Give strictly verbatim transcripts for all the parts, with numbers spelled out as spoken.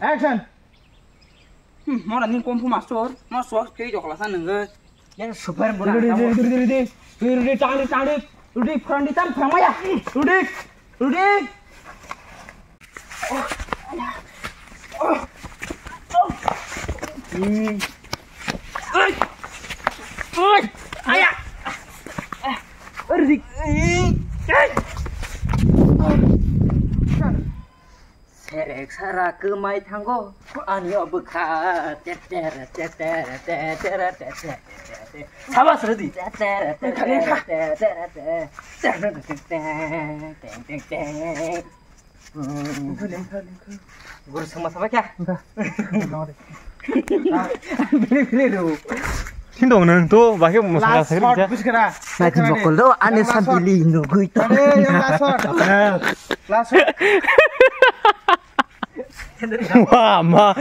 Action. Hmm, mora ni kung fu master, mo swak khe jokla sa nang. Yang super mora. Rudi, rudi, rudi, rudi, rudi, rudi, tang di, tang di, rudi, phrang di, tang phrang maya, rudi, rudi. Hmm. Oi, oi, aya. Rudi. Serek sara kwmai thango ani o bwkha. Te tere te tere te tere te te te te. Sabas rudi. Te tere te tere te tere te. Teng teng teng. Guru sama sama kya? Enggak. Bili bili lu. Sindong nang tu, bahaya musala sakit aja. Naikin bokol do, ane sabili nugui to. Last shot. Last shot. Wah, ma.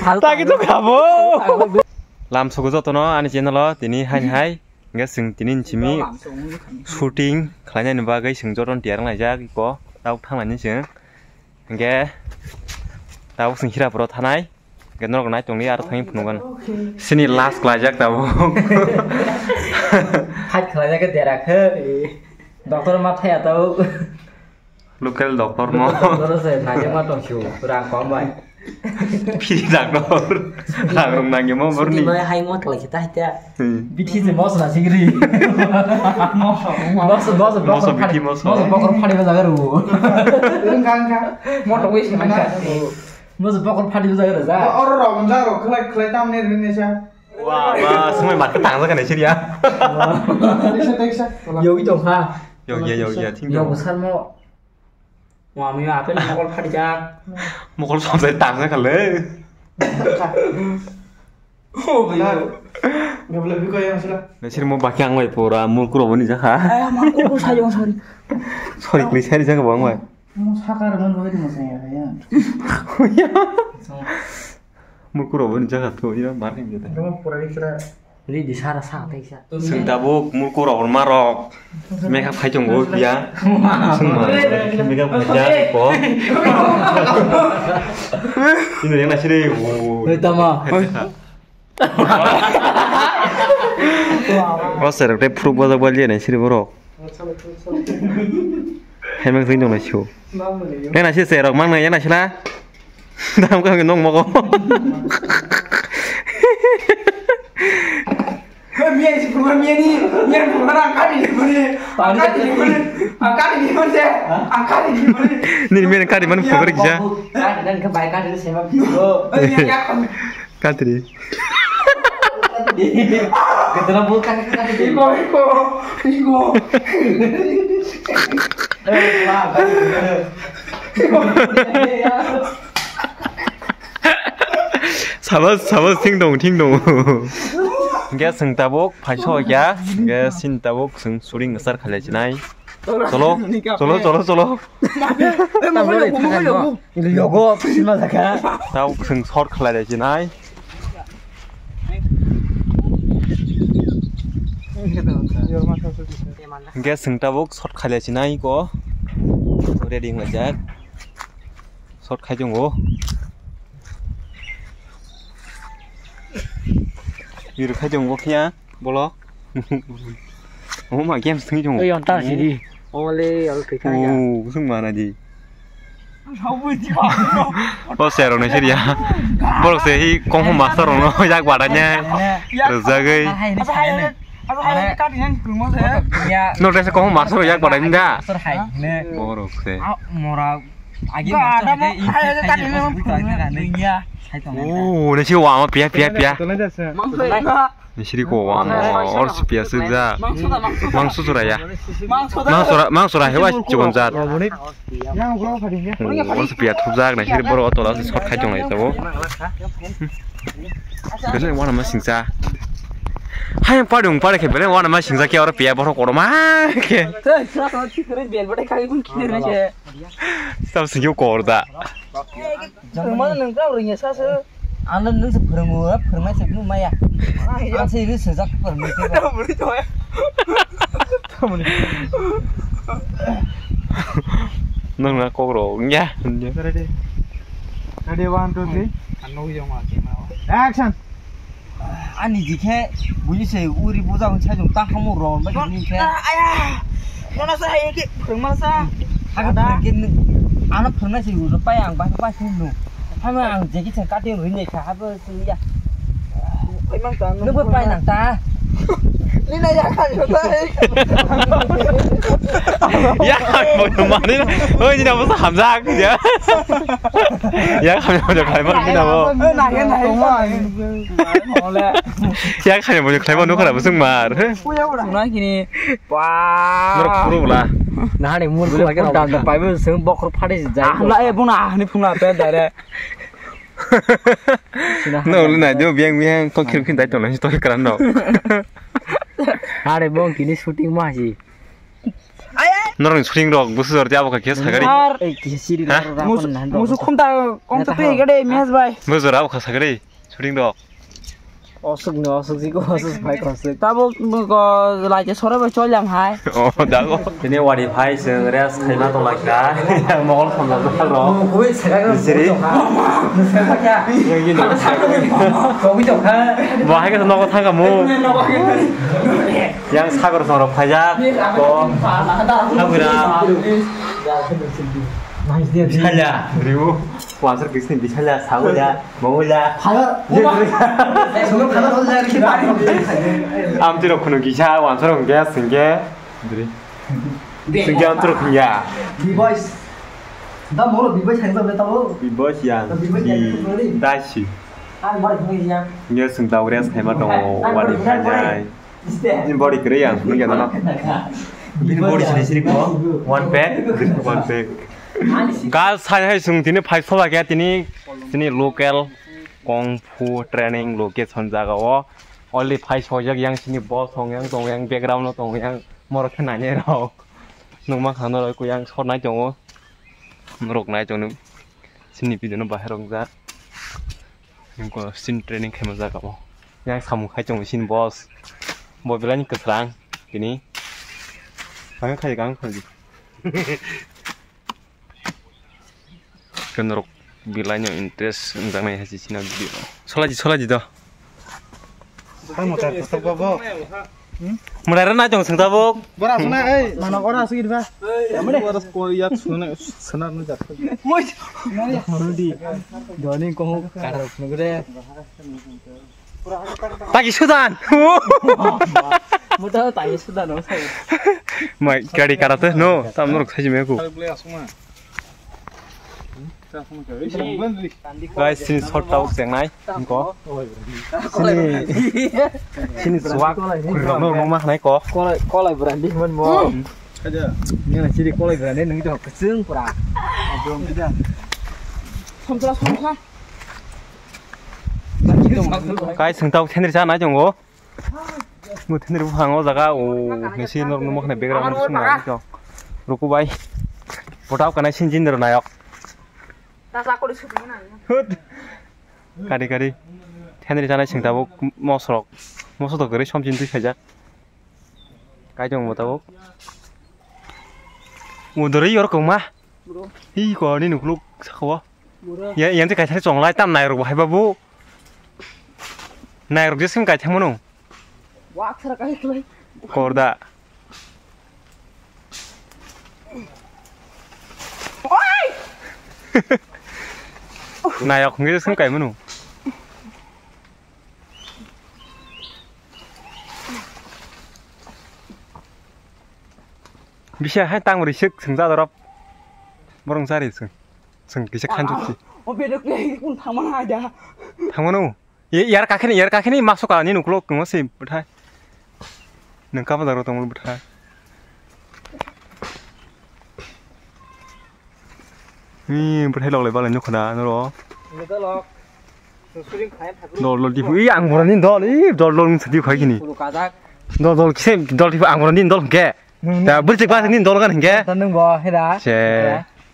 Hal tak itu kabo. Lam suku jotono ani channel o tini hai hai. Hingke chwng tini ni simi shooting khlainani bagwi chwng jotono tiyar wnglaijak iko tabuk thanglaini chwng. Hingke tabuk chwng Hirapuro thanai. Hingke norok nai tongdi aro thangwi phunukgwno. Chini last khlaijak tabuk. Haj khlaijak khe dera khe. Doctor ma thaya tabuk. Local doctor mo. Local doctor se nai ma tong siu, rang kom bai. Phiri doctor. Rang rung nang mo borni. Mai hai mo tong kita hita. Hmm. Bithi se mos na sigri. Mos, mos, mos, bithi mos. Mos bokor phadi ba jaga ru. Engka, engka. Mo tong wis mana. Mos bokor phadi ba jaga ru ja. Oro rom ja ro khlai khlai tam ne rin ne sa. Wah, wah, semua market tang jaga ne siriya. Teksa, teksa. Yogi tong ha. Yogi, yogi, yogi. Yogi salmo. Wah, mi apel mokol phadi jak. Mokol somsai tang jaga le. Oh, bhai. Gabla bi koy asla. Nasir mo baki ang bai pura murkuro boni jaga. Ay, murkuro sayong, sorry. Sorry, please, sorry jaga bang bai. Mo sakar man bai mo sayong ya. Murkuro boni jaga to ira mar hin jeta. Mo pura ikra. Ridi sara sa tei sa. Chwng tabuk murku rok rwma rok makeup khai tongo biya. Chwng ma makeup khai jak ko. Ini yang nasi deh. Oi, tama. O serok tei phuruk bojak bali nai siri borok. Hemang sing dong nai sio. Yang nasi serok mang nai yang nasi la. Dam kang nong mogo. Miya isi pura miya ni, miya pura kari ni pura. Kari ni pura. Kari ni pura. Kari ni pura. Ni miya kari man pura kisa. Kari dan ke bai kari ni sema. Katri. Gatana bul kan kan. Iko, iko, iko. Sabas, sabas, ting dong, ting dong. Hingke chwng tabuk phaiso kya, hingke sin tabuk chwng suring ngasar khalai chinai. Cholo, cholo, cholo, cholo. Yogo, sima jaka. Tau chwng short khalai chinai. Hingke chwng tabuk short khalai chinai ko. Ready wnglaijak. Short khai tongo. Biro khai tongo khiya. Bolo. Omo ma games thwngwi tongo. Ei, on ta sidi. Omo le, omo thwikha ya. Oh, busung mana di. O sero no siriya. Borok se hi kung fu master no yak badanya. Rwjagwi. Asa hai, asa hai, kati nan kung mo se. No, tesa kung fu master yak badanya da. Sir hai ne. Borok se. Ah, mora. Oh, nasi wama pia, pia, pia. Nasi ko wama, or si pia sujak. Mangso sura ya. Mangso ra, mangso ra hewa chukon jat. Or si pia thupjak nasi boro otola si sot khai tonglai tabo. Belai wana ma singsa. Hai padung pare khe belai wana ma singsa khe oro pia borok kotorma khe. Tam singyo kor da. Ang nwng se phwrwngo, phwrwngnai se phwrwng maya. Ang se ri sejak phwrwngnai se. Nwng na kok rok ya. Ready. Ready, one, two, three. Action. Ani jikhe buji se uri buja hwn sai jong ta hamu ro ba ni khe. Aya. Nono sa hai ki phwrwngma sa. Aga phwrwng khe ano phwrwngnai se uri pai ang ba ba sini nu. Hama ang jeki se kati ri ni kha habo sini ya. Pai mang ta. Nungbo pai nang ta. Ni na ya kha yo ta. Ya mo mani. Oi ni na mo hamjak ya. Ya kha yo kha mo ni na mo. Na ya na. Ya kha mo khlai mo nukha bo sung mar. Suna kini. Norok puro bla. Nahani mur ko lagi dam dam pai bo sung bokhor phade jai. Ah la e buna ahni phuna pe dare. No le na jo biang biang ko khir khin dai to na to kran no. Are bong kini shooting ma si. Norok ni shooting rok busu jor jabo kha khe sagari. Ar ei kisi siri. Ha? Musu khumta kong ta pe gade mes bai. Busu jor abo kha sagari. Shooting rok. Osuk no osuk jiko osuk bai kosuk. Tabo ko lai ke sore bai chol yang hai. Oh, dago. Tini wari phai seng rest khaima tong lai kha. Yang mokol somjak jokha rok. Siri. Bo hai khe nogo thangka mu. Yang sagor songrok phaijak. Ko. Thagra. Bishalya. Riu. Kuasar kisni bishalya. Sagolya. Mawlya. Phayo. Sono khana khol jai rikhi. Amtirok khunu kisa, wansarok hwnkhe, singkhe. Singkhe amtirok hwnkya. B-boys. Da moro B-boys hangsa beta bo. B-boys yang. Da B-boys yang. Dasi. Ang bar hwnkhe yang. Nge sing daugres khaima tongo, wadi khainai. Ni body kwrwi ang phunuk ya dano. Bini body sini sini ko. One pack, one pack. Gal sai hai sung tini phai soba kya tini, tini local kung fu training location jaga o. Only phai sojak yang sini boss hong yang tong yang background no tong yang moro khe nai rok. Nungma khano roi ku yang sor nai tongo. Norok nai tong sini video no bahai rok ja. Nungko sin training khaima jaga o. Yang samung khai tongo sin boss. Bo belai ni kwsang tini. Ang khai ang khai. Kenorok belai no interest wngjaknai hai se sina video. Solaji solaji do. Hai motor kosok babo. Mwtai rw nai tong sung tabuk. Bora suna ei, mano ora sugir ba. Ora ko yak suna suna nu jak. Mudi. Doni ko karok nugre. Taki sudan. Muta taki sudan no sai. Mai gari karate no, tam norok sai me ku. Guys, sini short tau chengnai. Ko. Sini, sini suak. Kurang no rumah nai ko. Kolai, kolai berandi man mo. Aja. Ini nasi di kolai berandi nang itu kecil pura. Belum aja. Samsla samsla. Guys, sengtau sendri sana jonggo. Muthunri buphang o jaga o nisi norok nukma khna background sung nai chong. Ruku bai. Potau kana sinjin ro nayok. Hut. Kari kari. Thenri chanai sing tabuk mosrok. Mosok to gari somjin twi khaijak. Kai chong bo tabuk. Udori yor kongma. Hi ko ni nukluk sakho. Ya, yang kaisa chonglai tam nairok bahai babu. Nairok jesing kaisa mano. Wak sara kai klai. Korda. Oi! Nayok ngi jesing kai mano. Bisa hai tang ri sik sing da dorop. Borong sari sing. Chwng kisa khan jukti. O bedok le kun thangma na ja. Thangmano. Ye yar kakhini, yar kakhini maso ka ni nuklo kung se bwthai. Nang kaba daro tong bwthai. Ni bwthai lok le bale nukho na noro. Ni to lok. Dol dol tipu i ang borani dol i dol dol nung sadi khai kini. Dol dol kise dol tipu ang borani dol ke. Da bwrchik ba ni dol kan hingke. Nung bo hera. Se.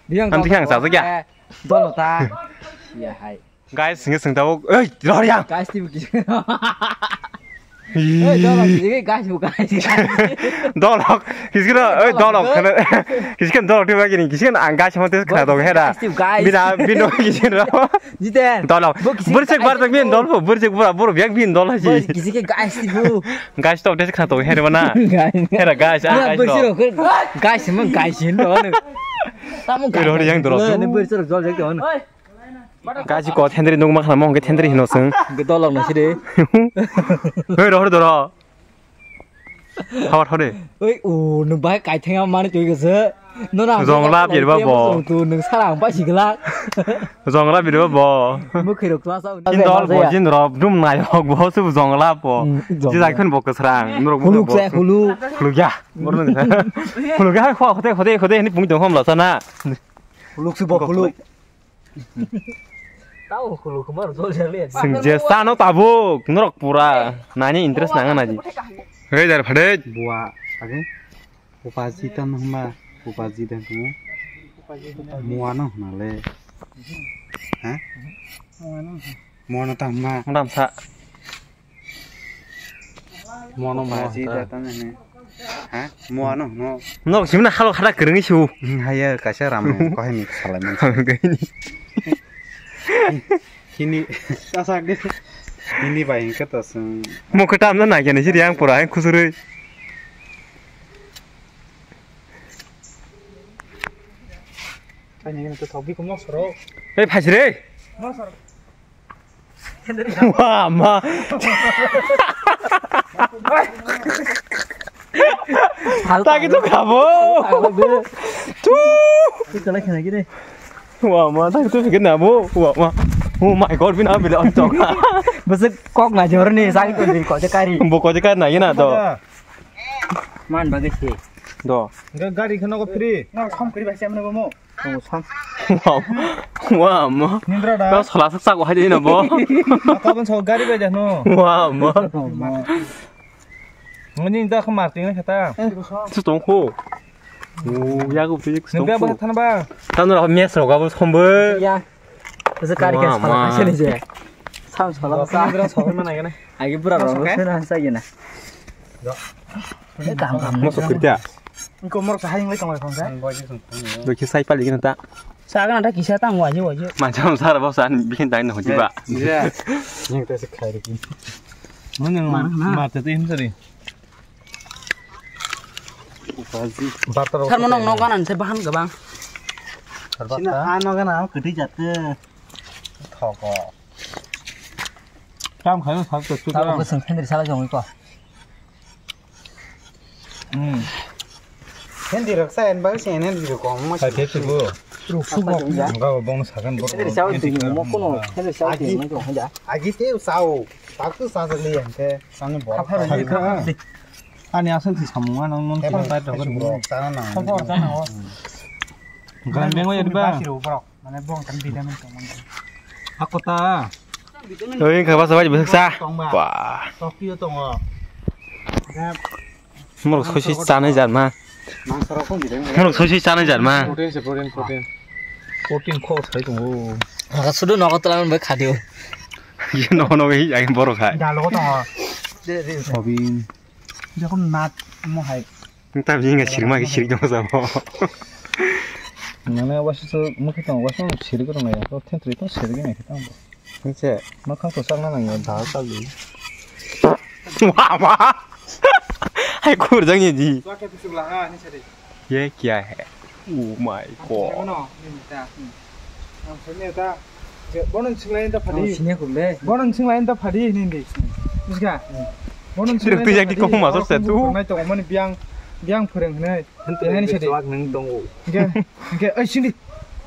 Ang tikhang sa kya. Dol ta. Ya hai. Guys, nge sing tau. Ei, lor yang. Guys, tipu ki. Ei, dol ki guys bu guys. Dolok. Kiskino, ei, dolok. Kiskino dolok tipu kini. Kiskino ang guys mo tes khna dong hera. Bina bino kiskino. Jiten. Dolok. Bwrchik bar tak bin dol bo bwrchik bura buru biak bin dol haji. Kisi ke guys tipu. Guys to tes khna to hera bana. Hera guys a guys to. Guys mo guys hin do. Tamo guys. Hori yang dolo. Ne bwrchik jol jek to. Guys ko thendri nung ma khna mo ke thendri hino sung. Ke dolok na sire. Hoi ro hori doro. Hawar hore. Oi, o, nung bai kaitheng mani twi gese. Nona jongla birba bo. Tu nung sara ang pai sigla. Jongla birba bo. Mukhirok tu asa. Jindol bo jindol dum nai hok bo su jongla bo. Jijak thun bo kwsrang. Nurok huluk se huluk. Huluk ya. Huluk ya khwa khote khote khote ni pung tong hom la sana. Huluk su bo huluk. Tao khulu khumar jol jale. Sing je sano tabuk norok pura nani interest nanga naji. Hei dar phadej. Bua age. Upaji tan hma. Upaji dan tu. Mua no hna le. Ha? Mua no ta hma. Ngam sa. Mono mo baji ta. Da tang ne. Ha? Mono no. No simna halo khada kwrwngwi su. Hmm, haya kaisa ram ko hai ni salai man. Hini. Asa ge. Hini bai hingke to sung. Mo khe tamna na kene siri ang pura ang khusurui. Ani to thobi ko mo soro. Ei phajre. Mo soro. Wa ma. Taki to khabo. Tu. Wa ma taki to khabo. Wa ma. Oh my god, bina bile on tok. Bese kok na jorni sagi to din ko je kari. Bo ko je kari na yena to. Man bagwi se. Do. Ga-, gari kheno ko free. No, sam kri bai se amne bomo. Oh, sam. Wow. Wow, mo. Nindra da. Kau salah sak sak wahai dino bo. Kau pun so gari bai deh no. Wow, mo. Ngani da ko marting ne kata. Su tong ko. Oh, ya ko physics tong ko. Nindra ba than ba. Tanu ra mes ro ga bo sombo. Ya. Ese kari ke sala sini je. Sam sala sa. Agi pura ro se na sa gina. Mo so kirtia. Ko mor ka hai ngai tong khon ka. Do ki sai pali gina ta. Sa gana ta kisa tang waji waji. Ma jam sar bo san bikin dai no jiba. Yang ta se khai ri. Mo yang ma ta te hin sari. Sar mo nong nogan an se bahan gabang. Sina a nogan an kwtwi jat ke. Thoko. Kam khayo sak to. Tabo ko sing khendri sala jong ko. Hmm. Khendri raksa en bal se en en biro kom ma. Sa ke tu go. Ruk su go. Ga bong sakan bor. Khendri sala tu mo kono khendri sala tu mo ko hanja. Agi te sao. Tak tu sa sa le en te. Sang bor. Ani asal si samung ano non si pai to. Sana na. Gan beng ya ba. Mane bong kan vitamin tong mane. Ako ta. Oi, kha basa bai bwsak sa. Tong ba. Wah. Tokyo tongo. Mor khosi chanai jar ma. Mangsa rok kon vitamin. Mor khosi chanai jar ma. Protein se protein protein. Protein kho sai tongo. Aga sudu nogo tla bai khadio. Ye no no hi ai borok hai. Dalo tongo. Obin. Jokon nat mo hai. Nta bini nga sirma ki sirik dong sa bo. Nana wasu so mukhe tong wasu sirik dong ya. To thentri to sirik nai tong. Nse. Ma khang to sakna nang ya da sa bi. Wa ma. Hai kur jang ye di. Ye kya hai? Oh my god. Bono singlai ta phadi. Bono singlai ta phadi hindi. Buska. Bono singlai ta phadi. Nai to mani biang biang phureng hinai. Hinai sadi. Nang tongo. Ge ge ai sindi.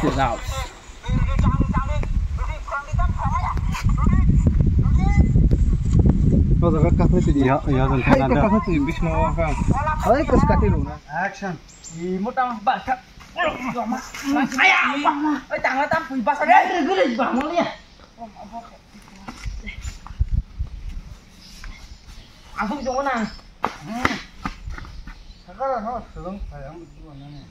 Chill out. O jaga kakhwlai tidi. Ya, ya, jan thana da. Kakhwlai tidi bisno wa kha. Hai, kas kati runa. Action. I mota ba kha. Aya, oi, tangla tam pui basa de. Gede bangmani ya. Asuk jongo na. Sakara no, sedang sayang betul mana ni.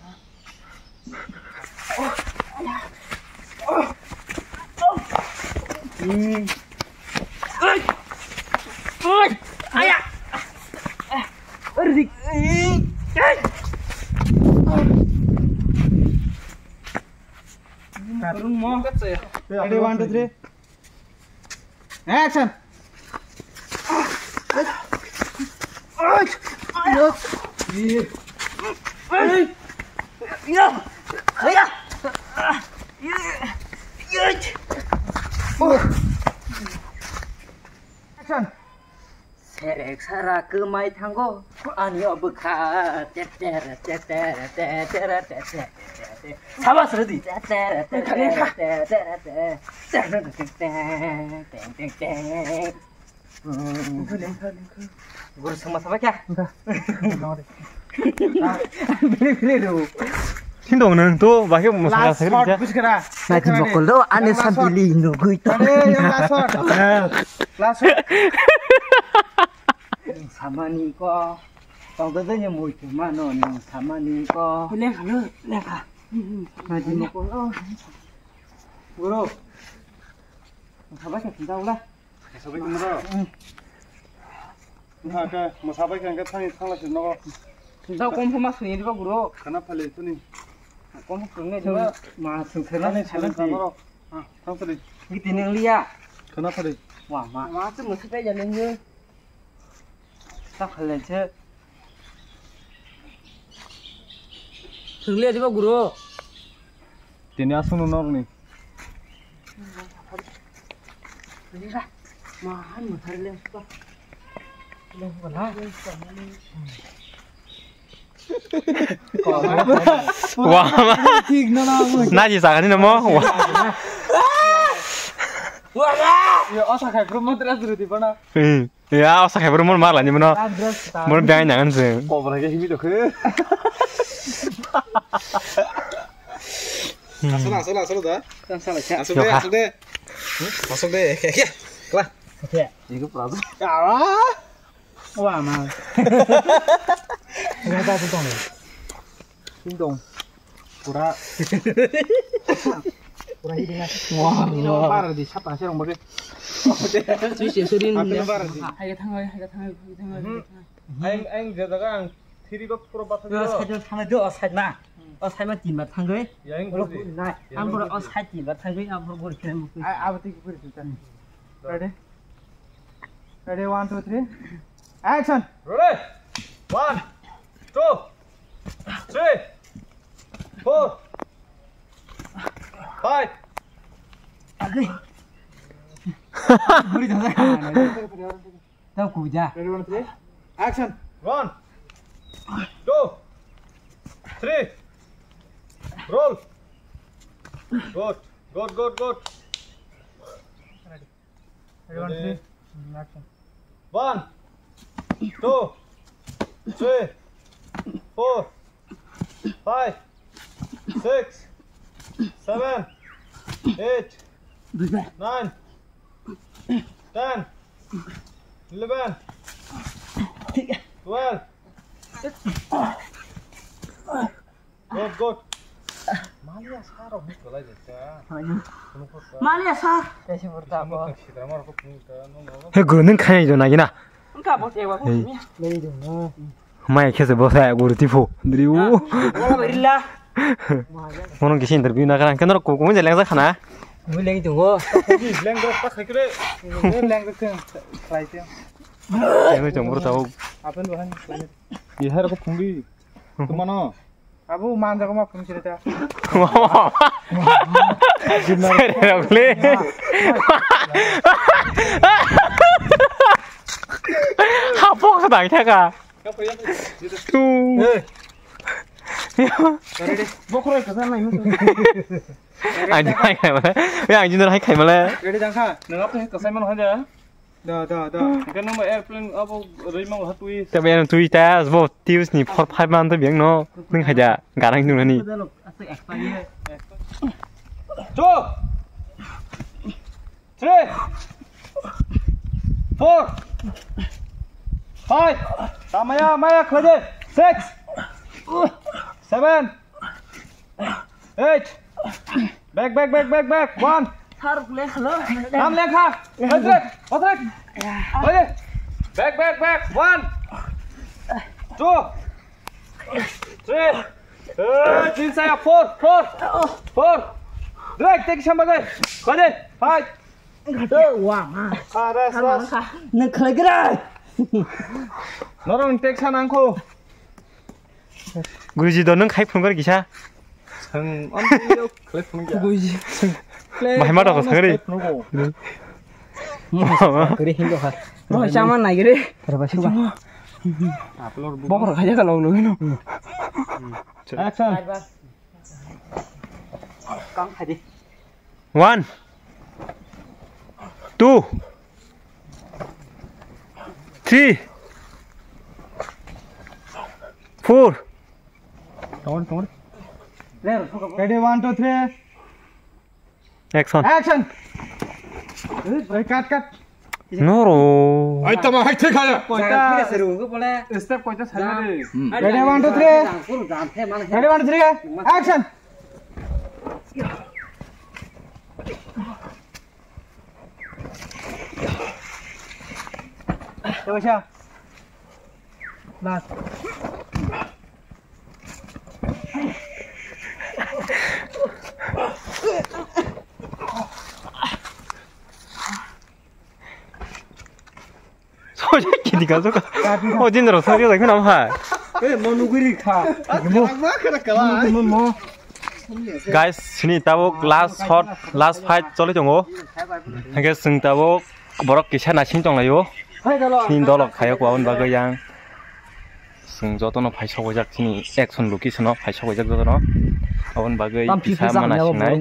Ready, one, two, three. Action! Action! Serek sara kwmai thango ani o bwkha. Tetere, tetere, tetere, tetere, tetere. Sabas, rwdi. Tetere, tetere, tetere, tetere. Teng, teng, teng. Guru sungma sabai kha. Bili, bili, ro. Thindong nang to, bahai mo saka sakri ja. Nai thim bokol do, ane last shot. Sabili nugui to. Ane, yang last shot. Last shot. Samani ko. Tong do, do, mui tu mano, samani ko. Lengkha, lengkha. Nai thim bokol do. Guru. Sabai kha, thindong la. Sabai kha, guru. Wngkha khe, mwsabai khe hwnkhe thani thangla se nogo. Dao kom phuma suni diba guru. Khana phali tuni. Kom phung ne diba. Ma sung khana ani salon salon ti. Tamo rok. Ha, thang sali. Giti nang liya. Khana phali. Wa ma. Ma tu musi pe jani nge. Ta phalen se. Sung liya diba guru. Tini aswk no nok ni. Wah, ma. Thik no na mo. Naji sakani namo. Wah. Wah, ma. Yo, osa khai bro, mo dress rudi bana. Hmm. Ya, osa khai bro, mo mar lani mo no. Mo biang nang se. Kobra ke himi dokhe. Asal, asal, asal da. Asal, asal. Asal de, asal de. Asal de, kya, kya? Kla. Kya? Iku prabu. Wa ma. Gata tu tong. Sing dong. Pura. Pura hiding ah. Wah, ini wah. Nomor di sapa sih orang bagi. Sih, sih, sih, ini. Apa nomor di? Hai, thangai, hai, thangai, hai, thangai. Aing, aing je jaga ang thiri go pura batha. Side ma thangai do, side ma. O side ma tin bar thangai. Yang guru di. Nai, ang pura o side tin bar thangai, ang pura guru kene mukti. Ai, abo tik guru di. Ready? Ready, one, two, three. Action! Ready? One, two, three, four, five. Agay. Tao kuja. Ready, one, three. Action. One, two, three. Roll. Good, good, good, good. Ready, one, three. Action. One, two, three, four, five, six, seven, eight, nine, ten, eleven, twelve. Good, good. Maliya sa rok ni kolai jeta. Maliya sa. He guru, nung khainai do nagina. Wngkha bo se wa. Hey. Mai khe se bo sa guru tipo. Driu. Wala berila. Mono kisi interview na kana. Kenro ko ko je lengsa khana. Mui leng tongo. Leng do pa khai kre. Leng do khlai te. Leng do chong bro tao. Apen do han khlai. Ye har ko phungbi. Tumano. Abo manjago ma phung sireta. Sere rokle. Hapok sa dai thaka. Tu. Bokhoroi kasa nai mo. Ang jin hai khai male. Ya ang jin hai khai male. Ready dangkha. Nang apa kasai mano haja. Da, da, da. Hingke nang bo airplane abo rwi mango ha twi. Tamo yang twi ta, bo tius ni four five man to biyang no. Nung haja, garang nung nani. Two. Three. Four. Five. Tamaya, maya, khlaide. Six. Seven. Eight. Back, back, back, back, back. One. Thar le khalo. Tam lengkha. Patrick, Patrick. Oye. Back, back, back. One. Two. Three. Eh, tin saya. Four, four. Four. Drag, take some again. Kode. Five. Wa ma. Ah, rest, rest. Nang khlaigra. Norong take sa nangkho. Guruji do nung khai phunukar kisa. Ang, ang, khlai phunukya. Guruji. Bahai ma dok sakri. Kri hindo ha. Mo sama nai gre. Terus coba. Upload. Bokor khaja ka log log no. Action. Kang khaji. One, two, three, four. Ready, one, two, three. Action. Action. Hey, cut, cut. Noro. Ai tama hai thik haya. Koita. Step koita sari de. Ready, one, two, three. Ready, one, two, three. Action. Last. Soja kini ka soka. O din ro sari lai khna ha. Eh, mo nuguri kha. Mo, mo, mo. Guys, sini tabuk last shot, last fight choli tongo. Hingke sing tabuk borok kisa nasing tong laio. Sini dolok khayo kwabon bagwi yang. Chwng jotono phai sokjak chini action location o phai sokjak jotono. Aboni bagwi kisa mana sinai.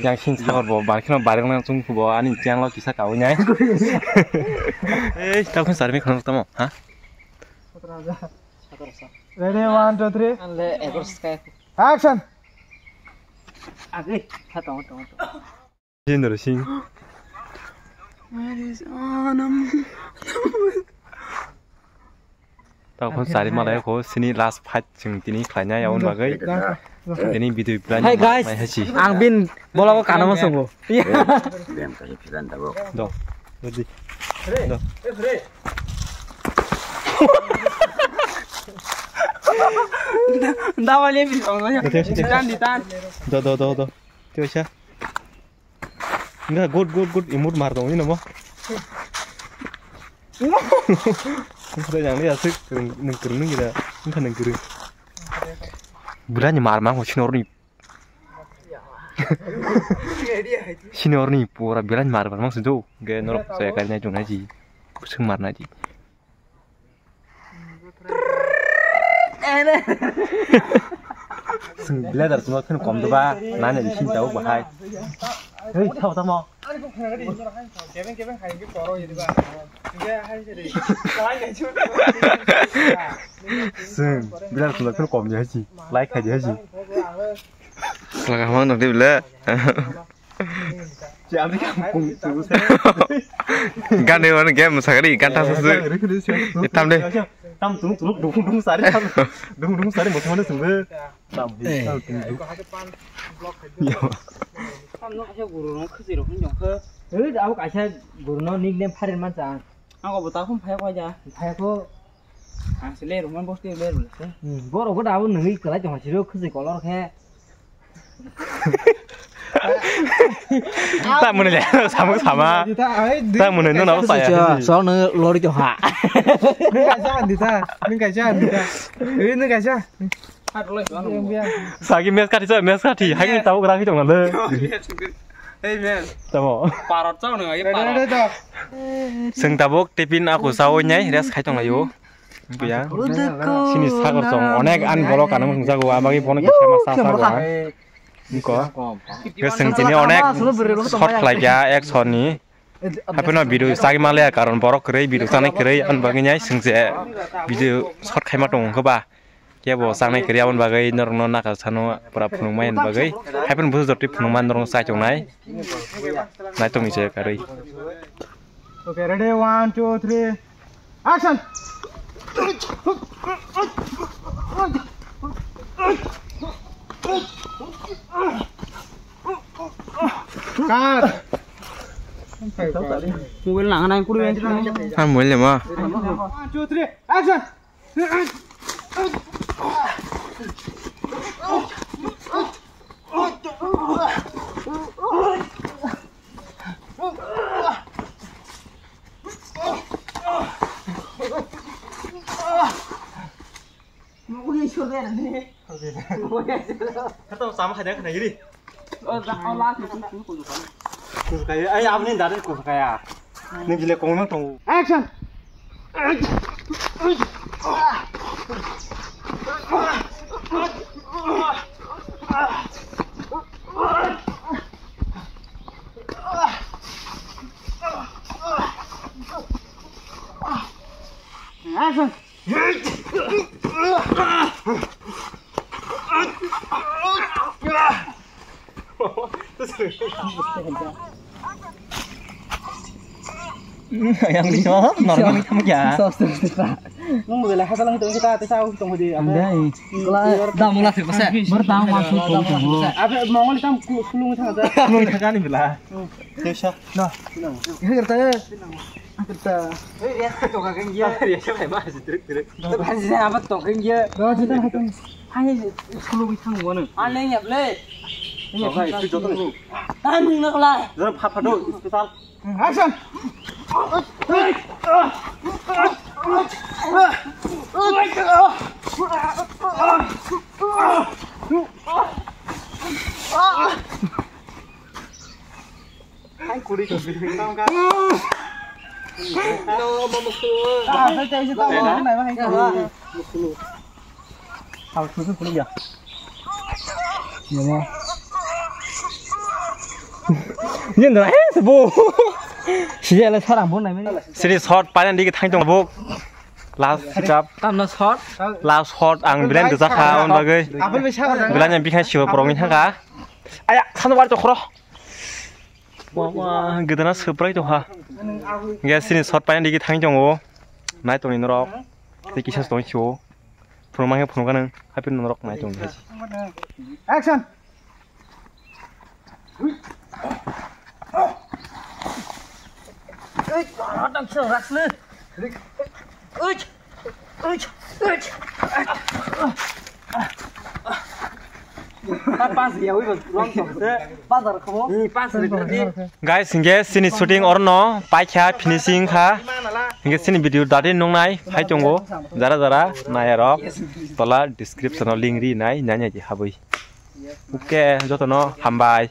Yang sini sagor bo bar kheno bareng nang chung bo ani channel o kisa kawi nai. Ei, ta khun sarmi khon tamo, ha? Ready, one, two, three. Action. Jindar Singh. Tao khon sari malai kho sini last fight chwng tini khlainai aboni bagwi. Tini video plan. Hey guys, ang bin bolago kanamo songo. Bem kasi filan tabo. Do. Ready. Do. Dawai le bin songo. Ditan, ditan. Do, do, do, do. Tio siya. Enggak, good, good, good. Imut mar dong ini mo. Enggak yang dia sih, nengker nengker. Enggak nengker. Berani mar mang, senior ni. Senior ni pura berani mar mang sejauh. Gak norok saya kali naik dong aja. Kusung mar naji. Sing bladder sima phun kom doba, nani di sin tau bahai. Hei, tau tamo. Sing bladder sima phun kom ya si, like khaji si. Selaka hamang dong di bela. Gane wani game sakari ganta susu. Itam de. Tam tung tung dung dung sari. Dung dung sari mo thone sungbe. Tam hi. Tam no kaisa guru no khasi ro hon jong khe. Ei, abo kaisa guru no nickname pharin man cha. Ang obo ta khum phai ko ja. Phai ko. Ang se le ro man bosti le ro se. Hmm, boro go da abo nungui kwlai tong siro khasi kolor khe. Ta mwnwi le samung sama. Ta mwnwi no nabo saya. Song no lori to ha. Nung kaisa andi ta. Nung kaisa andi ta. Eh, nung kaisa. Sagi mes kati sa mes kati. Hai ni tau kra ki tong le. Hey man. Tamo. Parot chau nung ai parot. Seng tabuk tipin aku sawo nyai res khai tong layo. Buya. Sini sagor song onek an bolo kanang jago amagi bono kisa ma sa sago. Niko. Ke seng tini onek shot khlai ya action ni. Hapheno video chagwi manliya, karon borok kwrwi, video chanai kwrwi, aboni bagwi nai chwng je video short khaima tongo wngkha ba. Kebo chanai kwrwi, aboni bagwi norokno naka sano pura phunukmani bagwi. Hapheno busu jotwi phunukmani norokno chai tongnai. Nai tongwi se kwrwi. Okay, ready, one, two, three, action! Cut! Mobile nang nang kuru. Ah, mobile ma. One, two, three, action! Kata sama khaida khna giri. Kusukai, ai, aboni dare kusukaya. Ni bile kongno tongo. Action! Action! Yang di sini normal kamu ya. Nung bela hasa lang itu kita tes aku tunggu di apa? Andai. Kala damu lah sih kose. Bertang masuk kau tunggu. Apa mau ngol tam kulung tang aja. Kulung tang ni bela. Desa. Nah. Ini kereta ya. Kereta. Hei, dia toka kan dia. Dia siapa ya, Mas? Truk, truk. Bukan sih apa toka kan dia. Dah, kita hatung. Hanya sepuluh bintang gua nih. Aneh ya, Ble. Ini apa itu jatuh? Tanding nak lah. Jangan papa do, special. Action. Ang kuri ko bini tang ka. No, mama ko. Ah, sai tai sai tang ko nai ma hai ka. Hal su su kuri ya. Ya ma. Ni ndra he se bo. Sijala sarang bo nai mani. Sini shot paina digi thang tong bo. Last step. Tamna shot. Last shot ang bilan gajak kha on bagwi. Apel bai sa. Bilan yang bikha siwa porong ni thang ka. Aya, sanu war chokro. Wah, wah, gedana surprise tongkha. Hingke sini shot paina digi thang tongo. Nai tongni norok. Tei kisa tong sio. Phunuk mangkhe phunuk anw. Happy norok nai tongni. Action. Guys, hingke sini shooting orno paikha finishing kha. Hingke sini video dati nungnai hai tongo. Jara jara nayarok tola description o link ri nai nanya di habwi. Oke, jotono hambai.